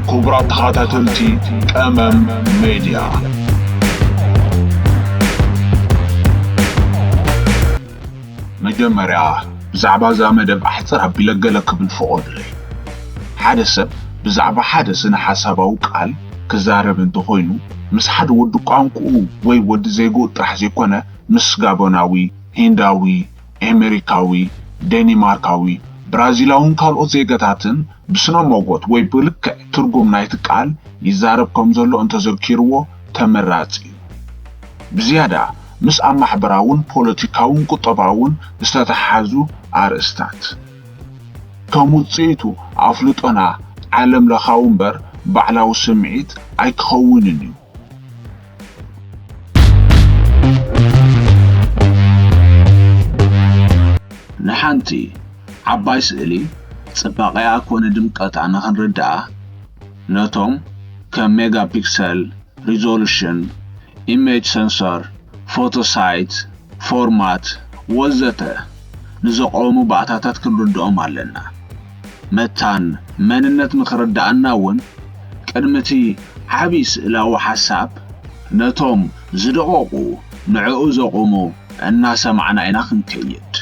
ክቡራት ተኸታተልቲ ቀመም ሜድያ፣ መጀመርያ ብዛዕባ እዛ መደብ ኣሕጽር ኣቢለ ገለ ክብል ፍቐዱለይ። ሓደ ሰብ ብዛዕባ ሓደ ስነ ሓሳባዊ ቃል ክዛረብ እንተኾይኑ፣ ምስ ሓደ ወዲ ቋንቋኡ ወይ ወዲ ዜግኡ ጥራሕ ዘይኮነ፣ ምስ ጋቦናዊ፣ ሂንዳዊ፣ ኤሜሪካዊ፣ ደኒማርካዊ፣ ብራዚላውን ካልኦት ዜጋታትን ብስነ ሞጎት ወይ ብልክዕ ትርጉም ናይቲ ቃል ይዛረብ ከም ዘሎ እንተዘኪርዎ ተመራጺ እዩ። ብዝያዳ ምስ ኣብ ማሕበራውን ፖለቲካውን ቁጠባውን ዝተተሓሓዙ ኣርእስታት። ከም ውጽኢቱ ኣፍልጦና ዓለም ለኻዊ እምበር ባዕላዊ ስምዒት ኣይክኸውንን እዩ። ንሓንቲ ዓባይ ስእሊ ጽባቐኣ ኮነ ድምቀታ ንኽንርድኣ፣ ነቶም ከም ሜጋፒክሰል፣ ሪዞሉሽን፣ ኢሜጅ ሰንሰር፣ ፎቶ ሳይዝ፣ ፎርማት ወዘተ ንዘቐሙ ባእታታት ክንርድኦም ኣለና። መታን መንነት ንኽርድኣና እውን ቅድሚ እቲ ዓቢ ስእላዊ ሓሳብ ነቶም ዝደቐቑ ንዕኡ ዘቑሙ እናሰማዕና ኢና ክንከይድ።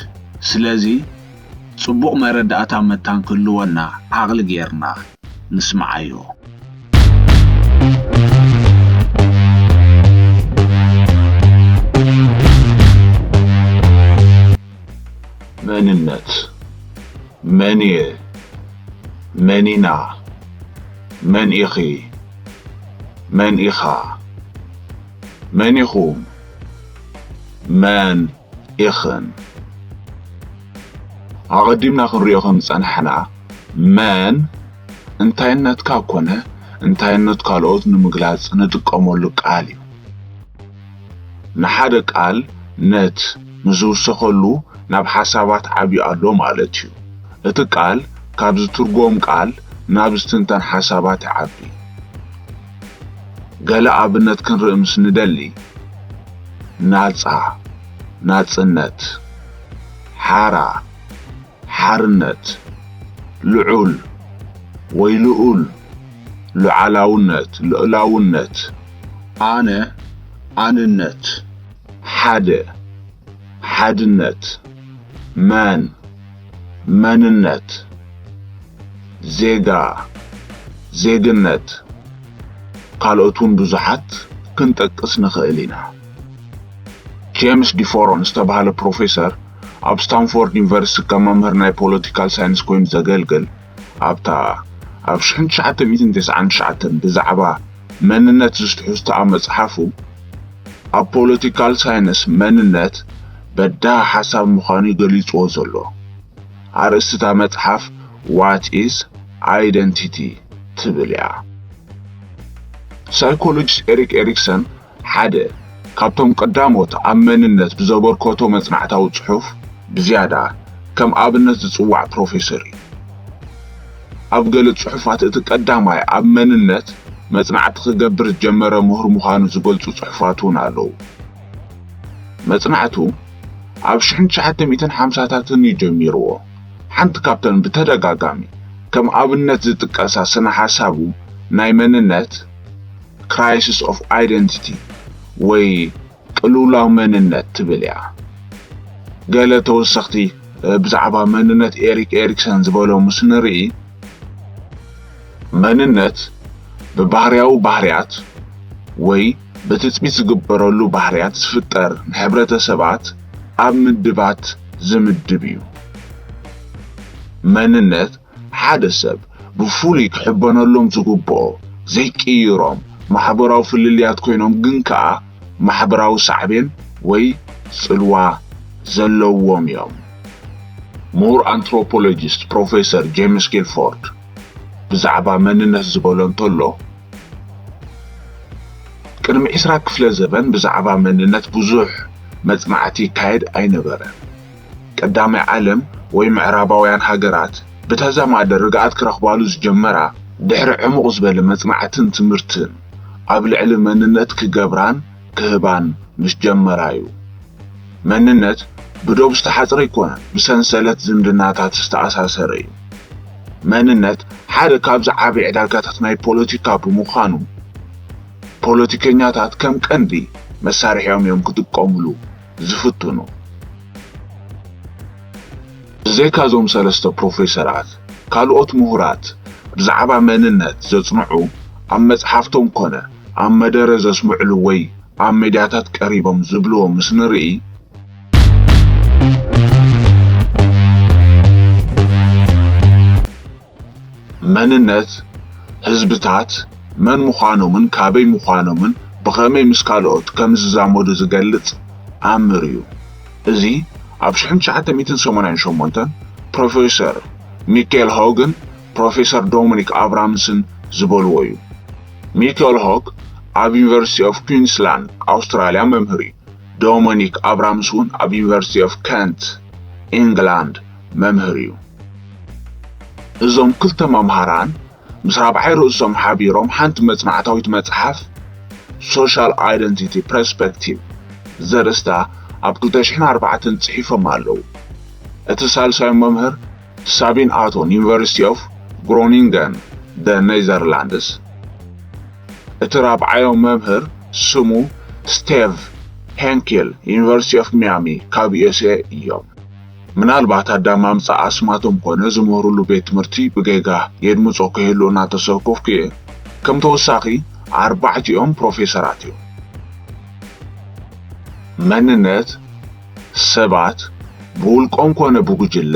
ስለዚ ጽቡቕ መረዳእታ መታን ክህልወና ዓቕሊ ጌርና ንስምዓዮ። መንነት። መን እየ? መን ኢና? መን ኢኺ? መን ኢኻ? መን ኢኹም? መን ኢኽን? ኣቐዲምና ክንሪኦ ከም ዝጸናሕና፣ መን እንታይነትካ ኮነ እንታይነት ካልኦት ንምግላጽ ንጥቀመሉ ቃል እዩ። ንሓደ ቃል ነት ምስ ዝውሰኸሉ ናብ ሓሳባት ዓብዩ ኣሎ ማለት እዩ። እቲ ቃል ካብ ዝትርጎም ቃል ናብ ዝትንተን ሓሳባት ይዓቢ። ገለ ኣብነት ክንርኢ ምስ ንደሊ፣ ናጻ፣ ናጽነት፣ ሓራ፣ ሓርነት፣ ልዑል ወይ ልኡል፣ ሉዓላውነት፣ ልኡላውነት፣ ኣነ፣ ኣንነት፣ ሓደ፣ ሓድነት፣ መን፣ መንነት፣ ዜጋ፣ ዜግነት፣ ካልኦት እውን ብዙሓት ክንጠቅስ ንኽእል ኢና። ጄምስ ዲፎሮን ዝተባህለ ፕሮፌሰር ኣብ ስታንፎርድ ዩኒቨርሲቲ ከም መምህር ናይ ፖለቲካል ሳይንስ ኮይኑ ዘገልግል፣ ኣብታ ኣብ ሽሕን ትሽዓተ ሚእትን ተስዓን ትሽዓተን ብዛዕባ መንነት ዝትሕዝቶኣ መጽሓፉ፣ ኣብ ፖለቲካል ሳይንስ መንነት በዳሂ ሓሳብ ምዃኑ እዩ ገሊጽዎ ዘሎ። ኣርእስቲ እታ መጽሓፍ What is Identity ትብል እያ። ሳይኮሎጂስት ኤሪክ ኤሪክሰን ሓደ ካብቶም ቀዳሞት ኣብ መንነት ብዘበርከቶ መጽናዕታዊ ጽሑፍ ብዝያዳ ከም ኣብነት ዝጽዋዕ ፕሮፌሰር እዩ። ኣብ ገለ ጽሑፋት እቲ ቀዳማይ ኣብ መንነት መጽናዕቲ ክገብር ዝጀመረ ምሁር ምዃኑ ዝገልጹ ጽሑፋት እውን ኣለዉ። መጽናዕቱ ኣብ ሽሕን ትሽዓተ ሚእትን ሓምሳታትን እዩ ጀሚርዎ። ሓንቲ ካብተን ብተደጋጋሚ ከም ኣብነት ዝጥቀሳ ስነ ሓሳቡ ናይ መንነት፣ ክራይሲስ ኦፍ ኣይደንቲቲ ወይ ቅልውላው መንነት ትብል እያ። ገለ ተወሰኽቲ ብዛዕባ መንነት ኤሪክ ኤሪክሰን ዝበሎ ምስ ንርኢ፣ መንነት ብባህርያዊ ባህርያት ወይ ብትጽቢት ዝግበረሉ ባህርያት ዝፍጠር ንሕብረተሰባት ኣብ ምድባት ዝምድብ እዩ። መንነት ሓደ ሰብ ብፍሉይ ክሕበነሎም ዝግብኦ ዘይቅይሮም ማሕበራዊ ፍልልያት ኮይኖም ግን ከኣ ማሕበራዊ ሳዕቤን ወይ ጽልዋ ዘለዎም እዮም። ምሁር ኣንትሮፖሎጂስት ፕሮፌሰር ጄምስ ጊልፎርድ ብዛዕባ መንነት ዝበሎ እንተሎ፣ ቅድሚ ዕስራ ክፍለ ዘበን ብዛዕባ መንነት ብዙሕ መጽናዕቲ ይካየድ ኣይነበረን። ቀዳማይ ዓለም ወይ ምዕራባውያን ሃገራት ብተዛማዲ ርግኣት ክረኽባሉ ዝጀመራ ድሕሪ ዕሙቕ ዝበለ መጽናዕትን ትምህርትን ኣብ ልዕሊ መንነት ክገብራን ክህባን ምስ ጀመራ እዩ። መንነት ብዶብ ዝተሓጽረ ኣይኮነን፣ ብሰንሰለት ዝምድናታት ዝተኣሳሰረ እዩ። መንነት ሓደ ካብዚ ዓቢ ዕዳጋታት ናይ ፖለቲካ ብምዃኑ፣ ፖለቲከኛታት ከም ቀንዲ መሳርሒኦም እዮም ክጥቀሙሉ ዝፍትኑ። ብዘይካ እዞም ሰለስተ ፕሮፌሰራት፣ ካልኦት ምሁራት ብዛዕባ መንነት ዘጽንዑ፣ ኣብ መጽሓፍቶም ኮነ ኣብ መደረ ዘስምዕሉ ወይ ኣብ ሜድያታት ቀሪቦም ዝብልዎ ምስ ንርኢ፣ መንነት ህዝብታት መን ምዃኖምን ካበይ ምዃኖምን ብኸመይ ምስ ካልኦት ከም ዝዛመዱ ዝገልጽ ኣምር እዩ። እዚ ኣብ ሽሕን ትሽዓተ ሚእትን ሰማንያን ሸሞንተን ፕሮፌሰር ሚካኤል ሆግን ፕሮፌሰር ዶሚኒክ ኣብራምስን ዝበልዎ እዩ። ሚካኤል ሆግ ኣብ ዩኒቨርሲቲ ኦፍ ኩዊንስላንድ ኣውስትራልያ መምህር እዩ። ዶሚኒክ ኣብራምስ እውን ኣብ ዩኒቨርሲቲ ኦፍ ከንት ኢንግላንድ መምህር እዩ። እዞም ክልተ መምሃራን ምስ ራብዓይ ርእሶም ሓቢሮም ሓንቲ መጽናዕታዊት መጽሓፍ ሶሻል ኣይደንቲቲ ፐርስፔክቲቭ ዘርእስታ ኣብ ክልተ ሽሕን ኣርባዕተን ጽሒፎም ኣለዉ። እቲ ሳልሳይ መምህር ሳቢን ኣቶን ዩኒቨርሲቲ ኦፍ ግሮኒንገን ደ ኔዘርላንድስ፣ እቲ ራብዓዮም መምህር ስሙ ስቴቭ ሄንኪል ዩኒቨርሲቲ ኦፍ ሚያሚ ካብ ዩ ኤስ ኤ እዮም። ምናልባት ኣዳማምጻ ኣስማቶም ኮነ ዝምህሩሉ ቤት ትምህርቲ ብጌጋ የድምጾ ክህሉ እናተሰከፍኩ እየ። ከም ተወሳኺ ኣርባዕቲኦም ፕሮፌሰራት እዮም። መንነት ሰባት ብውልቆም ኮነ ብጉጅለ፣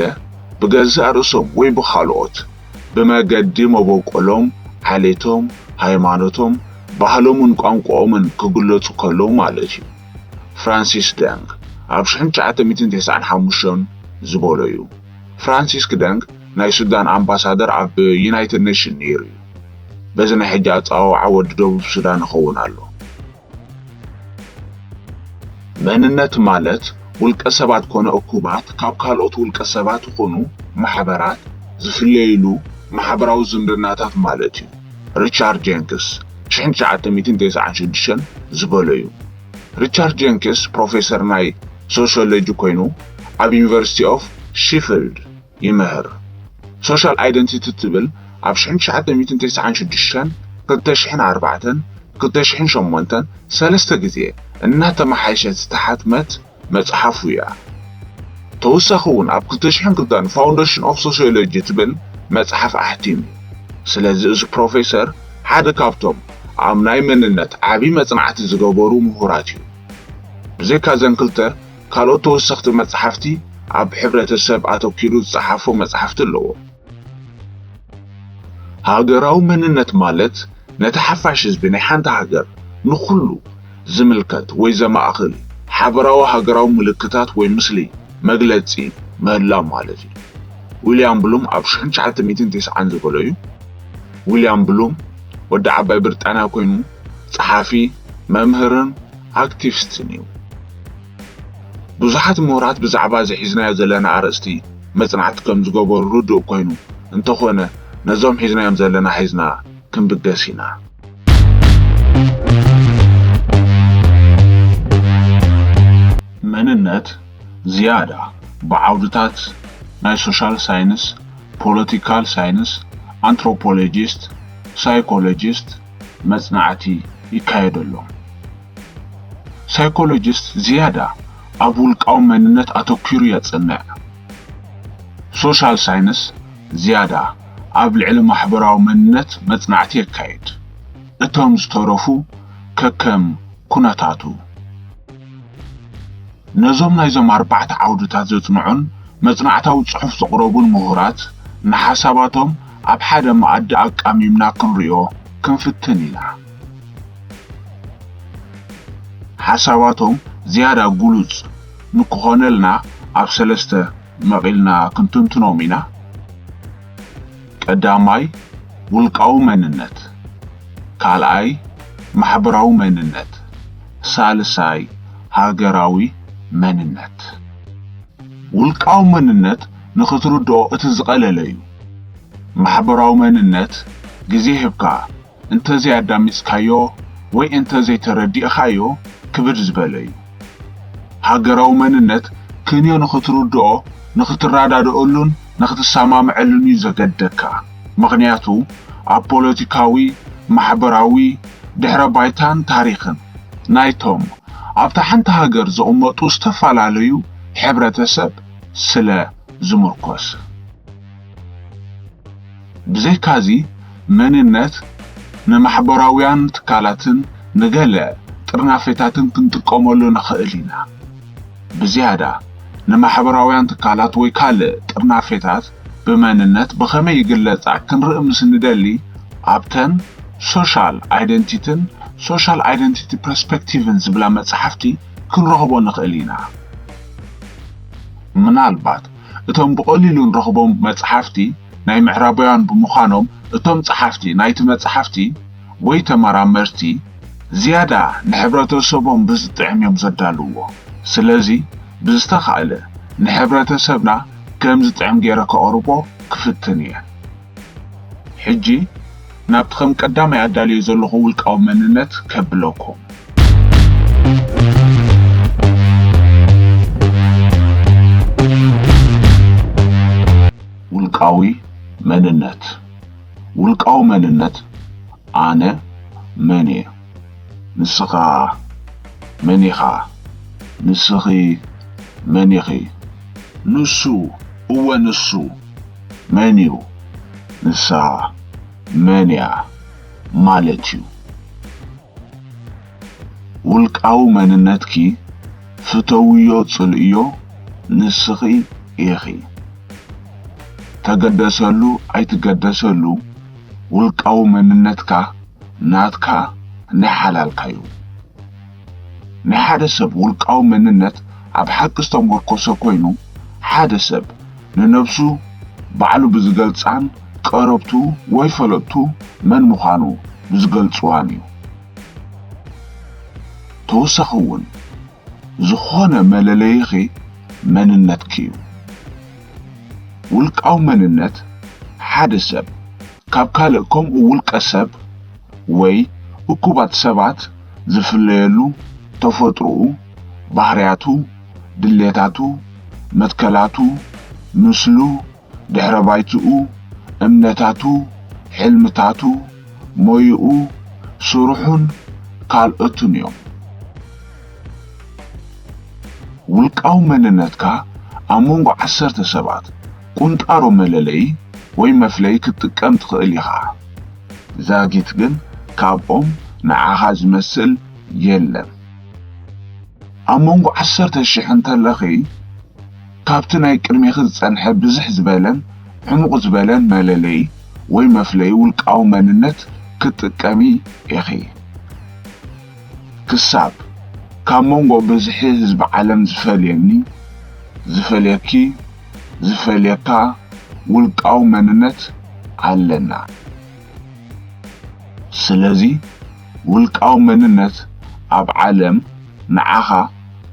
ብገዛእ ርእሶም ወይ ብኻልኦት፣ ብመገዲ መበቆሎም፣ ዓሌቶም፣ ሃይማኖቶም፣ ባህሎምን ቋንቋኦምን ክግለጹ ከለዉ ማለት እዩ። ፍራንሲስ ደንግ ኣብ ሽሕን ትሽዓተ ሚእትን ተስዓን ሓሙሽተን ዝበሎ እዩ። ፍራንሲስክ ደንግ ናይ ሱዳን ኣምባሳደር ኣብ ዩናይትድ ኔሽን ነይሩ እዩ። በዚ ናይ ሕጂ ኣጸዋውዓ ወዲ ደቡብ ሱዳን ይኸውን ኣሎ። መንነት ማለት ውልቀ ሰባት ኮነ እኩባት ካብ ካልኦት ውልቀ ሰባት ይኹኑ ማሕበራት ዝፍለይሉ ማሕበራዊ ዝምድናታት ማለት እዩ። ሪቻርድ ጀንክስ ሽሕን ትሽዓተ ሚእትን ተስዓን ሽዱሽተን ዝበሎ እዩ። ሪቻርድ ጀንክስ ፕሮፌሰር ናይ ሶሽዮሎጂ ኮይኑ ኣብ ዩኒቨርሲቲ ኦፍ ሺፊልድ ይምህር። ሶሻል ኣይደንቲቲ ትብል ኣብ ሽሕን ትሽዓተ ሚእትን ተስዓን ሽዱሽተን፣ ክልተ ሽሕን ኣርባዕተን፣ ክልተ ሽሕን ሸሞንተን ሰለስተ ግዜ እናተመሓየሸት ዝተሓትመት መጽሓፉ እያ። ተወሳኺ እውን ኣብ ክልተ ሽሕን ክልተን ፋውንዴሽን ኦፍ ሶሲዮሎጂ ትብል መጽሓፍ ኣሕቲሙ። ስለዚ እዚ ፕሮፌሰር ሓደ ካብቶም ኣብ ናይ መንነት ዓቢ መጽናዕቲ ዝገበሩ ምሁራት እዩ። ብዘይካ እዘን ክልተ ካልኦት ተወሰኽቲ መጽሓፍቲ ኣብ ሕብረተሰብ ኣተኲሩ ዝጸሓፎ መጽሓፍቲ ኣለዎ። ሃገራዊ መንነት ማለት ነቲ ሓፋሽ ህዝቢ ናይ ሓንቲ ሃገር ንኹሉ ዝምልከት ወይ ዘማእኽል ሓበራዊ ሃገራዊ ምልክታት ወይ ምስሊ መግለጺ ምህላው ማለት እዩ። ዊልያም ብሉም ኣብ ሽሕን ትሽዓተ ሚእትን ተስዓን ዝበሎ እዩ። ዊልያም ብሉም ወዲ ዓባይ ብሪጣንያ ኮይኑ ጸሓፊ፣ መምህርን ኣክቲቪስትን እዩ። ብዙሓት ምሁራት ብዛዕባ እዚ ሒዝናዮ ዘለና ኣርእስቲ መጽናዕቲ ከም ዝገበሩ ርዱእ ኮይኑ፣ እንተኾነ ነዞም ሒዝናዮም ዘለና ሒዝና ክንብገስ ኢና። መንነት ዝያዳ ብዓውድታት ናይ ሶሻል ሳይንስ፣ ፖለቲካል ሳይንስ፣ ኣንትሮፖሎጂስት፣ ሳይኮሎጂስት መጽናዕቲ ይካየደሎም። ሳይኮሎጂስት ዝያዳ ኣብ ውልቃዊ መንነት ኣተኲሩ የጽንዕ። ሶሻል ሳይንስ ዝያዳ ኣብ ልዕሊ ማሕበራዊ መንነት መጽናዕቲ የካይድ። እቶም ዝተረፉ ከከም ኩነታቱ። ነዞም ናይዞም ኣርባዕተ ዓውድታት ዘጽንዑን መጽናዕታዊ ጽሑፍ ዘቕረቡን ምሁራት ንሓሳባቶም ኣብ ሓደ መኣዲ ኣቃሚምና ክንሪኦ ክንፍትን ኢና። ሓሳባቶም ዝያዳ ግሉጽ ንክኾነልና ኣብ ሰለስተ መቒልና ክንትንትኖም ኢና። ቀዳማይ ውልቃዊ መንነት፣ ካልኣይ ማሕበራዊ መንነት፣ ሳልሳይ ሃገራዊ መንነት። ውልቃዊ መንነት ንኽትርድኦ እቲ ዝቐለለ እዩ። ማሕበራዊ መንነት ግዜ ሂብካ እንተዘይ ኣዳሚጽካዮ ወይ እንተዘይተረዲእኻዮ ክብድ ዝበለ እዩ። ሃገራዊ መንነት ክንዮ ንኽትርድኦ፣ ንኽትረዳድኦሉን ንኽትሰማምዐሉን እዩ ዘገደካ። ምኽንያቱ ኣብ ፖለቲካዊ፣ ማሕበራዊ ድሕረ ባይታን ታሪኽን ናይቶም ኣብታ ሓንቲ ሃገር ዝቕመጡ ዝተፈላለዩ ሕብረተሰብ ስለ ዝምርኮስ። ብዘይካዚ መንነት ንማሕበራውያን ትካላትን ንገለ ጥርናፌታትን ክንጥቀመሉ ንኽእል ኢና። ብዝያዳ ንማሕበራውያን ትካላት ወይ ካልእ ጥርናፌታት ብመንነት ብኸመይ ይግለጻ ክንርኢ ምስ ንደሊ ኣብተን ሶሻል ኣይደንቲትን ሶሻል ኣይደንቲቲ ፐርስፔክቲቭን ዝብላ መጻሕፍቲ ክንረኽቦ ንኽእል ኢና። ምናልባት እቶም ብቐሊሉ ንረኽቦም መጻሕፍቲ ናይ ምዕራባውያን ብምዃኖም እቶም ጸሓፍቲ ናይቲ መጻሕፍቲ ወይ ተመራመርቲ ዝያዳ ንሕብረተሰቦም ብዝጥዕም እዮም ዘዳልውዎ። ስለዚ ብዝተኻእለ ንሕብረተሰብና ከም ዝጥዕም ገይረ ከቕርቦ ክፍትን እየ። ሕጂ ናብቲ ከም ቀዳማይ ኣዳልዮ ዘለኹ ውልቃዊ መንነት ከብለኩም። ውልቃዊ መንነት። ውልቃዊ መንነት ኣነ መን እየ? ንስኻ መን ኢኻ? ንስኺ መን ኢኺ? ንሱ፣ እወ ንሱ፣ መን እዩ? ንሳ መን እያ ማለት እዩ። ውልቃዊ መንነትኪ ፍተውዮ ጽልእዮ ንስኺ ኢኺ። ተገደሰሉ ኣይትገደሰሉ ውልቃዊ መንነትካ ናትካ ናይ ሓላልካ እዩ። ናይ ሓደ ሰብ ውልቃዊ መንነት ኣብ ሓቂ ዝተመርኮሰ ኮይኑ ሓደ ሰብ ንነብሱ ባዕሉ ብዝገልጻን ቀረብቱ ወይ ፈለጥቱ መን ምዃኑ ብዝገልጽዋን እዩ። ተወሳኺ እውን ዝኾነ መለለይኺ መንነትኪ እዩ። ውልቃዊ መንነት ሓደ ሰብ ካብ ካልእ ከምኡ ውልቀ ሰብ ወይ እኩባት ሰባት ዝፍለየሉ ተፈጥሮኡ፣ ባህርያቱ፣ ድሌታቱ፣ መትከላቱ፣ ምስሉ፣ ድሕረ ባይትኡ፣ እምነታቱ፣ ሕልምታቱ፣ ሞይኡ፣ ስርሑን ካልኦቱን እዮም። ውልቃዊ መንነትካ ኣብ መንጎ ዓሰርተ ሰባት ቁንጣሮ መለለዪ ወይ መፍለዪ ክትጥቀም ትኽእል ኢኻ። ዛጊት ግን ካብኦም ንዓኻ ዝመስል የለን። ኣብ መንጎ ዓሰርተ ሽሕ እንተለኺ፣ ካብቲ ናይ ቅድሜኺ ዝጸንሐ ብዝሕ ዝበለን ዕሙቕ ዝበለን መለለዪ ወይ መፍለዪ ውልቃዊ መንነት ክትጥቀሚ ኢኺ። ክሳብ ካብ መንጎ ብዝሒ ህዝቢ ዓለም ዝፈልየኒ፣ ዝፈልየኪ፣ ዝፈልየካ ውልቃዊ መንነት ኣለና። ስለዚ ውልቃዊ መንነት ኣብ ዓለም ንዓኻ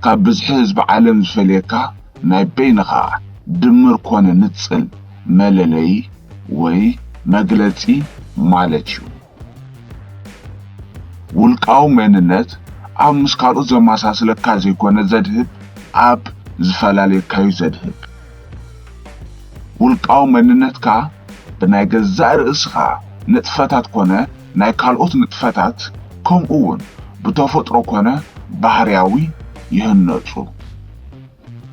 ካብ ብዝሒ ህዝቢ ዓለም ዝፈልየካ ናይ በይንኻ ድምር ኮነ ንጽል መለለዪ ወይ መግለጺ ማለት እዩ። ውልቃዊ መንነት ኣብ ምስ ካልኦት ዘመሳስለካ ዘይኮነ ዘድህብ፣ ኣብ ዝፈላለየካዩ ዘድህብ። ውልቃዊ መንነትካ ብናይ ገዛእ ርእስኻ ንጥፈታት ኮነ ናይ ካልኦት ንጥፈታት፣ ከምኡ እውን ብተፈጥሮ ኮነ ባህርያዊ ይህነጹ።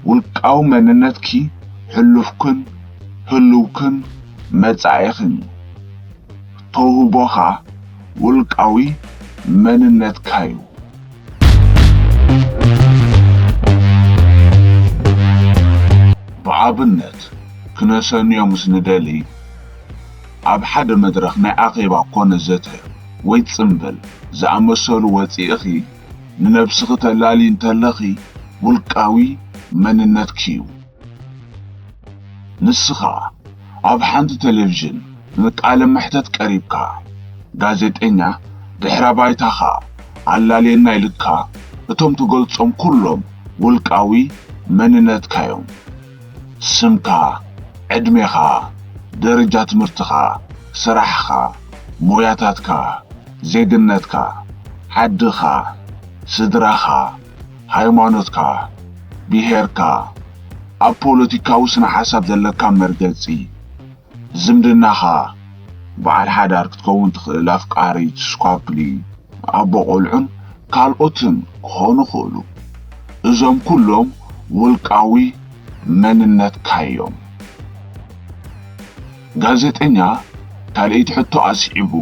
ውልቃዊ መንነትኪ ሕሉፍክን ህልውክን መጻኢኽን እዩ። ተውህቦኻ ውልቃዊ መንነትካ እዩ። ብኣብነት ክነሰንዮ ምስ ንደሊ፣ ኣብ ሓደ መድረኽ ናይ ኣኼባ ኮነ ዘተ ወይ ጽምብል ዝኣመሰሉ ወጺእኺ ንነብስኺ ተላሊ እንተለኺ ውልቃዊ መንነትኪ እዩ። ንስኻ ኣብ ሓንቲ ቴሌቪዥን ንቃለ መሕተት ቀሪብካ፣ ጋዜጠኛ ድሕረ ባይታኻ ኣላልየና ኢልካ፣ እቶም ትገልጾም ኩሎም ውልቃዊ መንነትካ እዮም። ስምካ፣ ዕድሜኻ፣ ደረጃ ትምህርትኻ፣ ስራሕኻ፣ ሞያታትካ፣ ዜግነትካ፣ ዓድኻ፣ ስድራኻ፣ ሃይማኖትካ፣ ብሄርካ፣ ኣብ ፖለቲካዊ ስነ ሓሳብ ዘለካ መርገጺ፣ ዝምድናኻ፣ በዓል ሓዳር ክትከውን ትኽእል፣ ኣፍቃሪት፣ ስኳፕሊ፣ ኣቦ ቆልዑን ካልኦትን ክኾኑ ይኽእሉ። እዞም ኩሎም ውልቃዊ መንነትካ እዮም። ጋዜጠኛ ካልኣይቲ ሕቶ ኣስዒቡ፣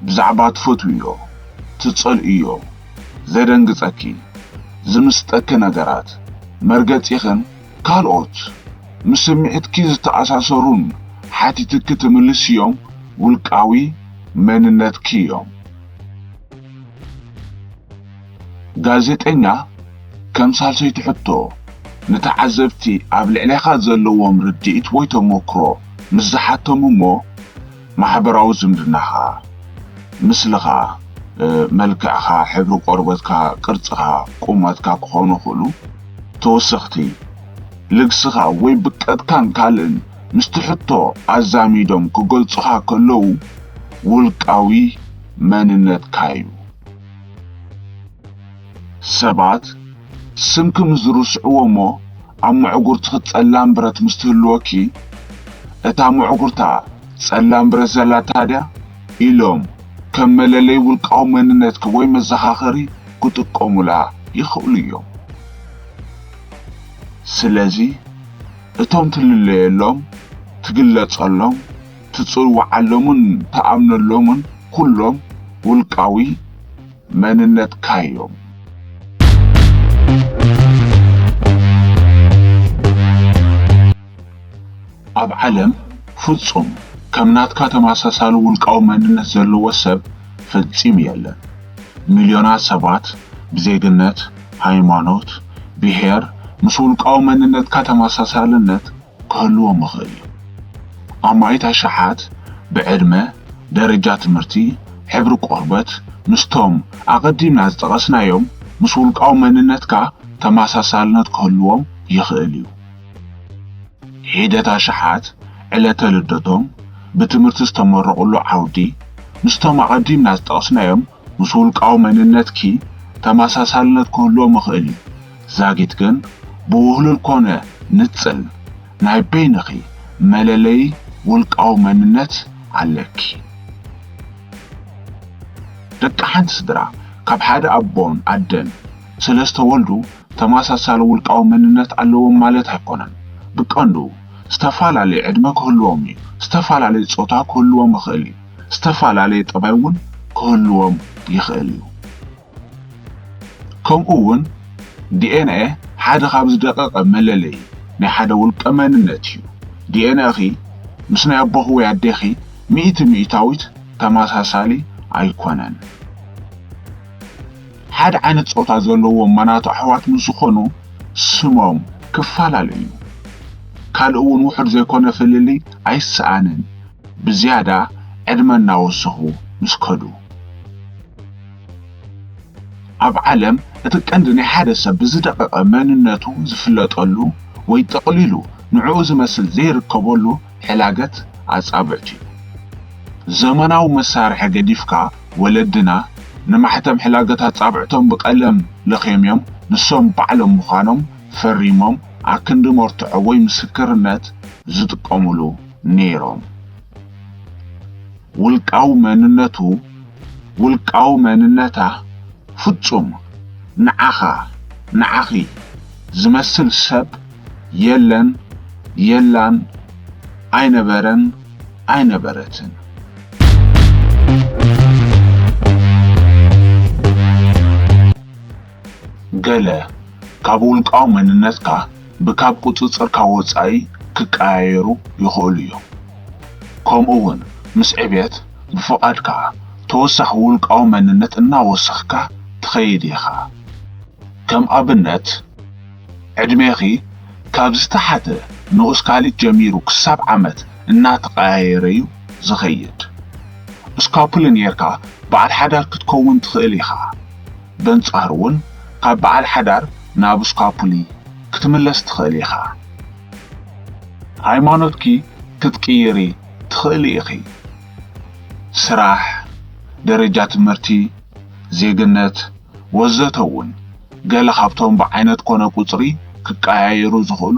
ብዛዕባ ትፈትውዮ፣ ትጸልእዮ፣ ዘደንግጸኪ፣ ዝምስጠኪ ነገራት፣ መርገጺኽን ካልኦት ምስ ስምዒትኪ ዝተኣሳሰሩን ሓቲትኪ ትምልስዮም ውልቃዊ መንነትኪ እዮም። ጋዜጠኛ ከም ሳልሰይቲ ሕቶ ንተዓዘብቲ ኣብ ልዕሌኻ ዘለዎም ርድኢት ወይ ተመክሮ ምስ ዝሓቶም እሞ፣ ማሕበራዊ ዝምድናኻ፣ ምስልኻ፣ እ፣ መልክዕኻ፣ ሕብሪ ቆርበትካ፣ ቅርጽኻ፣ ቁመትካ ክኾኑ ይኽእሉ። ተወሰኽቲ ልግስኻ ወይ ብቀትካን ካልእን ምስቲ ሕቶ ኣዛሚዶም ክገልጹኻ ከለዉ ውልቃዊ መንነትካ እዩ። ሰባት ስምኪ ምስ ዝርስዕዎ እሞ ኣብ መዕጉርትኺ ጸላም ብረት ምስ ትህልወኪ፣ "እታ መዕጉርታ ጸላም ብረት ዘላታ ድያ?" ኢሎም ከም መለለዪ ውልቃዊ መንነትኪ ወይ መዘኻኸሪ ክጥቀሙላ ይኽእሉ እዮም። ስለዚ እቶም ትልለየሎም፣ ትግለጸሎም፣ ትጽውዓሎምን ትኣምነሎምን ኩሎም ውልቃዊ መንነትካ እዮም። ኣብ ዓለም ፍጹም ከም ናትካ ተመሳሳሊ ውልቃዊ መንነት ዘለዎ ሰብ ፈጺሙ የለን። ሚልዮናት ሰባት ብዜግነት፣ ሃይማኖት፣ ብሄር ምስ ውልቃዊ መንነትካ ተመሳሳልነት ክህልዎም ይኽእል እዩ። ኣማኢት ኣሽሓት ብዕድመ፣ ደረጃ ትምህርቲ፣ ሕብሪ ቆርበት፣ ምስቶም ኣቐዲምና ዝጠቐስናዮም ምስ ውልቃዊ መንነትካ ተመሳሳልነት ክህልዎም ይኽእል እዩ። ሒደት ኣሽሓት ዕለተ ልደቶም፣ ብትምህርቲ ዝተመረቑሉ ዓውዲ፣ ምስቶም ኣቐዲምና ዝጠቐስናዮም ምስ ውልቃዊ መንነትኪ ተመሳሳልነት ክህልዎም ይኽእል እዩ። ዛጊት ግን ብውህሉል ኮነ ንጽል ናይ በይንኺ መለለዪ ውልቃዊ መንነት ኣለኪ። ደቂ ሓንቲ ስድራ ካብ ሓደ ኣቦን ኣደን ስለ ዝተወልዱ ተመሳሳሊ ውልቃዊ መንነት ኣለዎም ማለት ኣይኮነን። ብቀንዱ ዝተፈላለየ ዕድመ ክህልዎም እዩ፣ ዝተፈላለየ ጾታ ክህልዎም ይኽእል እዩ፣ ዝተፈላለየ ጠባይ እውን ክህልዎም ይኽእል እዩ። ከምኡ እውን ዲ ኤን ኤ ሓደ ካብ ዝደቀቐ መለለዪ ናይ ሓደ ውልቀ መንነት እዩ። ዲ ኤን ኤ ኺ ምስ ናይ ኣቦኺ ወይ ኣዴኺ ሚእቲ ሚእታዊት ተመሳሳሊ ኣይኮነን። ሓደ ዓይነት ጾታ ዘለዎም መናቱ ኣሕዋት ምስ ዝኾኑ ስሞም ክፈላለ እዩ። ካልእ እውን ውሑድ ዘይኮነ ፍልልይ ኣይሰኣንን፣ ብዝያዳ ዕድመ እናወሰኹ ምስ ከዱ። ኣብ ዓለም እቲ ቀንዲ ናይ ሓደ ሰብ ብዝደቐቐ መንነቱ ዝፍለጠሉ ወይ ጠቕሊሉ ንዕኡ ዝመስል ዘይርከበሉ ሕላገት ኣጻብዕቲ እዩ። ዘመናዊ መሳርሒ ገዲፍካ፣ ወለድና ንማሕተም ሕላገት ኣጻብዕቶም ብቀለም ለኽዮም እዮም፣ ንሶም ባዕሎም ምዃኖም ፈሪሞም ኣክንዲ መርትዖ ወይ ምስክርነት ዝጥቀሙሉ ነይሮም። ውልቃዊ መንነቱ፣ ውልቃዊ መንነታ ፍጹም ንዓኻ፣ ንዓኺ ዝመስል ሰብ የለን፣ የላን፣ ኣይነበረን፣ ኣይነበረትን። ገለ ካብ ውልቃዊ መንነትካ ብካብ ቁጽጽርካ ወጻኢ ክቀያየሩ ይኽእሉ እዮም። ከምኡ እውን ምስ ዕብየት ብፍቓድካ ተወሳኺ ውልቃዊ መንነት እናወሰኽካ ትኸይድ ኢኻ። ከም ኣብነት፣ ዕድሜኺ ካብ ዝተሓተ ንኡስ ካልእ ጀሚሩ ክሳብ ዓመት እናተቐያየረ እዩ ዝኸይድ። ስካፑሊ ኔርካ በዓል ሓዳር ክትከውን ትኽእል ኢኻ። በንጻሩ እውን ካብ በዓል ሓዳር ናብ ስካፑሊ ክትምለስ ትኽእል ኢኻ። ሃይማኖትኪ ክትቅይሪ ትኽእሊ ኢኺ። ስራሕ፣ ደረጃ ትምህርቲ፣ ዜግነት፣ ወዘተ እውን ገለ ካብቶም ብዓይነት ኮነ ቁጽሪ ክቀያየሩ ዝኽእሉ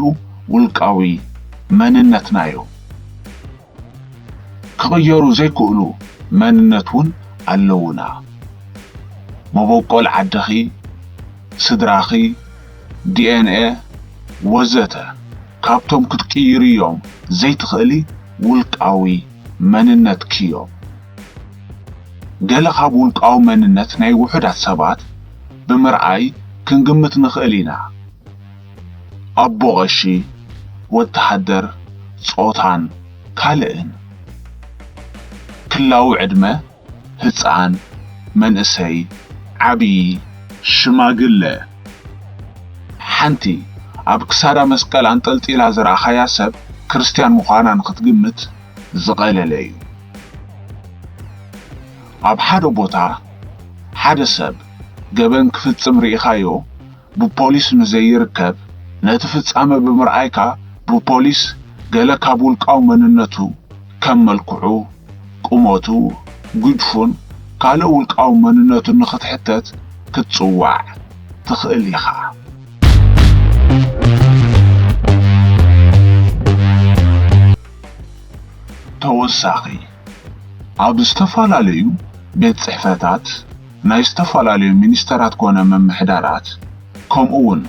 ውልቃዊ መንነትና እዮም። ክቕየሩ ዘይክእሉ መንነት እውን ኣለዉና። መበቆል ዓድኺ፣ ስድራኺ፣ ዲ ኤን ኤ ወዘተ ካብቶም ክትቅይርዮም ዘይትኽእሊ ውልቃዊ መንነትኪ እዮም። ገለ ካብ ውልቃዊ መንነት ናይ ውሑዳት ሰባት ብምርኣይ ክንግምት ንኽእል ኢና። ኣቦ ቀሺ፣ ወተሃደር፣ ጾታን ካልእን። ክላዊ ዕድመ፣ ህጻን፣ መንእሰይ፣ ዓብዪ፣ ሽማግለ። ሓንቲ ኣብ ክሳዳ መስቀል ኣንጠልጢላ ዝረኣኻያ ሰብ ክርስትያን ምዃና ንኽትግምት ዝቐለለ እዩ። ኣብ ሓደ ቦታ ሓደ ሰብ ገበን ክፍጽም ርኢኻዮ፣ ብፖሊስ ንዘይርከብ፣ ነቲ ፍጻመ ብምርኣይካ ብፖሊስ ገለ ካብ ውልቃዊ መንነቱ ከም መልክዑ፣ ቁመቱ፣ ግድፉን ካልእ ውልቃዊ መንነቱን ንኽትሕተት ክትጽዋዕ ትኽእል ኢኻ። ተወሳኺ፣ ኣብ ዝተፈላለዩ ቤት ጽሕፈታት፣ ናይ ዝተፈላለዩ ሚኒስተራት ኮነ ምምሕዳራት፣ ከምኡ እውን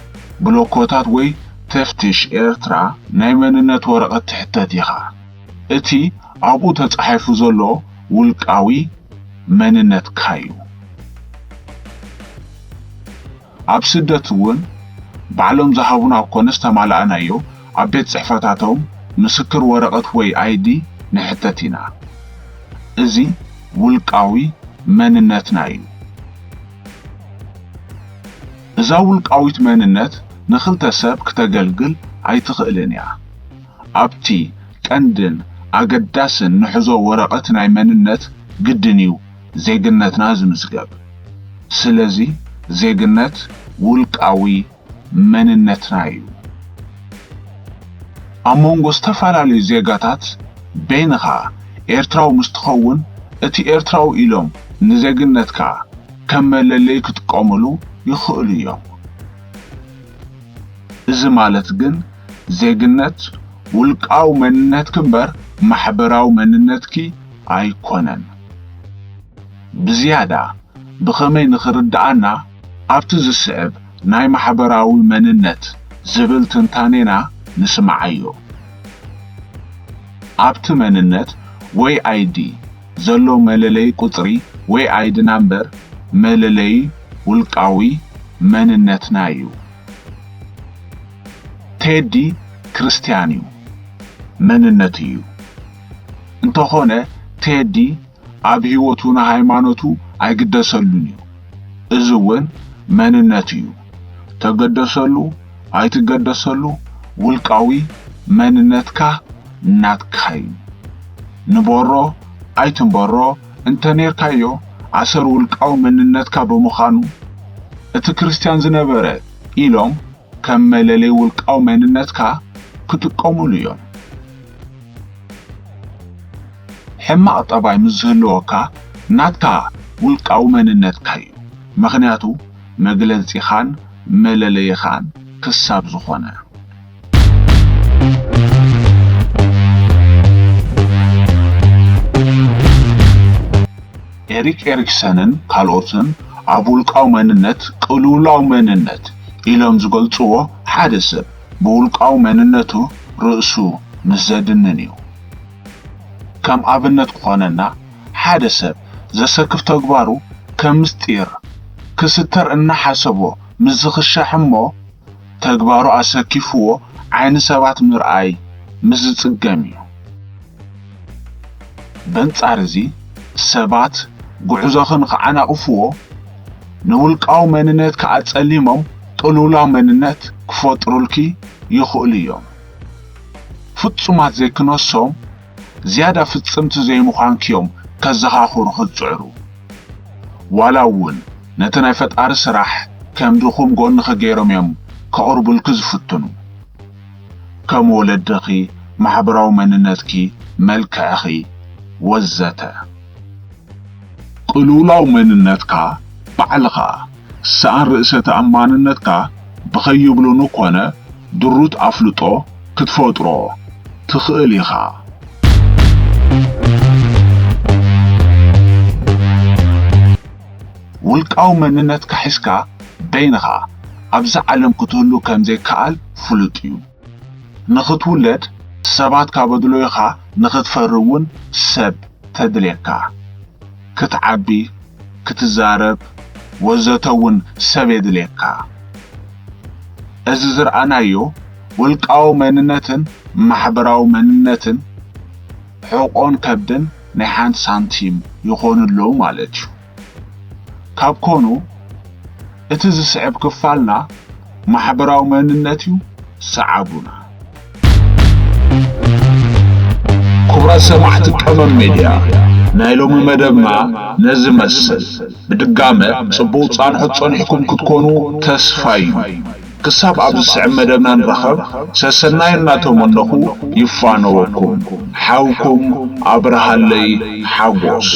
ብሎኮታት ወይ ተፍትሽ ኤርትራ ናይ መንነት ወረቐት ትሕተት ኢኻ። እቲ ኣብኡ ተጻሒፉ ዘሎ ውልቃዊ መንነትካ እዩ። ኣብ ስደት እውን ባዕሎም ዝሃቡና እኮ ዝተማልኣናዮ ኣብ ቤት ጽሕፈታቶም ምስክር ወረቐት ወይ ኣይዲ ንሕተት ኢና። እዚ ውልቃዊ መንነትና እዩ። እዛ ውልቃዊት መንነት ንኽልተ ሰብ ክተገልግል ኣይትኽእልን እያ። ኣብቲ ቀንድን ኣገዳስን ንሕዞ ወረቐት ናይ መንነት ግድን እዩ ዜግነትና ዝምዝገብ። ስለዚ ዜግነት ውልቃዊ መንነትና እዩ። ኣብ መንጎ ዝተፈላለዩ ዜጋታት በይንኻ ኤርትራዊ ምስ ትኸውን፣ እቲ ኤርትራዊ ኢሎም ንዜግነትካ ከም መለለዪ ክጥቀሙሉ ይኽእሉ እዮም። እዚ ማለት ግን ዜግነት ውልቃዊ መንነትኪ እምበር ማሕበራዊ መንነትኪ ኣይኮነን። ብዝያዳ ብኸመይ ንኽርድኣና ኣብቲ ዝስዕብ ናይ ማሕበራዊ መንነት ዝብል ትንታኔና ንስምዓዮ። ኣብቲ መንነት ወይ ኣይዲ ዘሎ መለለዪ ቁጽሪ ወይ ኣይዲ ናምበር መለለዪ ውልቃዊ መንነትና እዩ። ቴዲ ክርስትያን እዩ፣ መንነቱ እዩ። እንተኾነ ቴዲ ኣብ ህይወቱ ንሃይማኖቱ ኣይግደሰሉን እዩ። እዚ እውን መንነቱ እዩ። ተገደሰሉ ኣይትገደሰሉ ውልቃዊ መንነትካ ናትካ እዩ። ንበሮ ኣይትንበሮ እንተኔርካዮ ኣሰር ውልቃዊ መንነትካ ብምዃኑ እቲ ክርስትያን ዝነበረ ኢሎም ከም መለለይ ውልቃዊ መንነትካ ክጥቀሙሉ እዮም። ሕማቕ ጠባይ ምስ ዝህልወካ ናትካ ውልቃዊ መንነትካ እዩ። ምኽንያቱ መግለጺኻን መለለይኻን ክሳብ ዝኾነ። ኤሪክ ኤሪክሰንን ካልኦትን ኣብ ውልቃዊ መንነት ቅልውላው መንነት ኢሎም ዝገልጽዎ ሓደ ሰብ ብውልቃዊ መንነቱ ርእሱ ምስ ዘድንን እዩ። ከም ኣብነት ክኾነና፣ ሓደ ሰብ ዘሰክፍ ተግባሩ ከም ምስጢር ክስተር እናሓሰቦ ምስ ዝኽሻሕ እሞ ተግባሩ ኣሰኪፍዎ ዓይኒ ሰባት ምርኣይ ምስ ዝጽገም እዩ። በንጻር እዚ ሰባት ጉዕዞኺ ንኽዓናቕፍዎ ንውልቃዊ መንነትኪ ኣጸሊሞም ቅልውላው መንነት ክፈጥሩልኪ ይኽእሉ እዮም። ፍጹማት ዘይክነሶም ዝያዳ ፍጽምቲ ዘይምዃንኪ እዮም ከዘኻኽሩኺ ዝጽዕሩ። ዋላ እውን ነቲ ናይ ፈጣሪ ስራሕ ከም ድኹም ጎንኺ ገይሮም እዮም ከቕርቡልኪ ዝፍትኑ። ከም ወለድኺ፣ ማሕበራዊ መንነትኪ፣ መልክዕኺ ወዘተ። ቅልውላው መንነትካ ባዕልኻ፣ ሰኣን ርእሰ ተኣማንነትካ ብኸይብሉኑ ኮነ ድሩት ኣፍልጦ ክትፈጥሮ ትኽእል ኢኻ። ውልቃዊ መንነትካ ሒዝካ በይንኻ ኣብዛ ዓለም ክትህሉ ከም ዘይከኣል ፍሉጥ እዩ። ንኽትውለድ ሰባት ካብ ኣድለዩኻ ንኽትፈሪ እውን ሰብ ተድልየካ። ክትዓቢ፣ ክትዛረብ ወዘተ እውን ሰብ የድልየካ። እዚ ዝረኣናዮ ውልቃዊ መንነትን ማሕበራዊ መንነትን ሕቖን ከብድን ናይ ሓንቲ ሳንቲም ይኾኑ ኣለዉ ማለት እዩ። ካብ ኮኑ እቲ ዝስዕብ ክፋልና ማሕበራዊ መንነት እዩ። ሰዓቡና። ክቡራት ሰማዕቲ ቀመም ሜድያ፣ ናይ ሎሚ መደብና ነዚ መስል። ብድጋመ ጽቡቕ ጻንሖት ጸኒሕኩም ክትኮኑ ተስፋ እዩ። ክሳብ ኣብ ዝስዕብ መደብና ንራኸብ፣ ሰሰናዩ እናተመነኹ ይፋነወኩም። ሓውኩም ኣብርሃለይ ሓጎስ።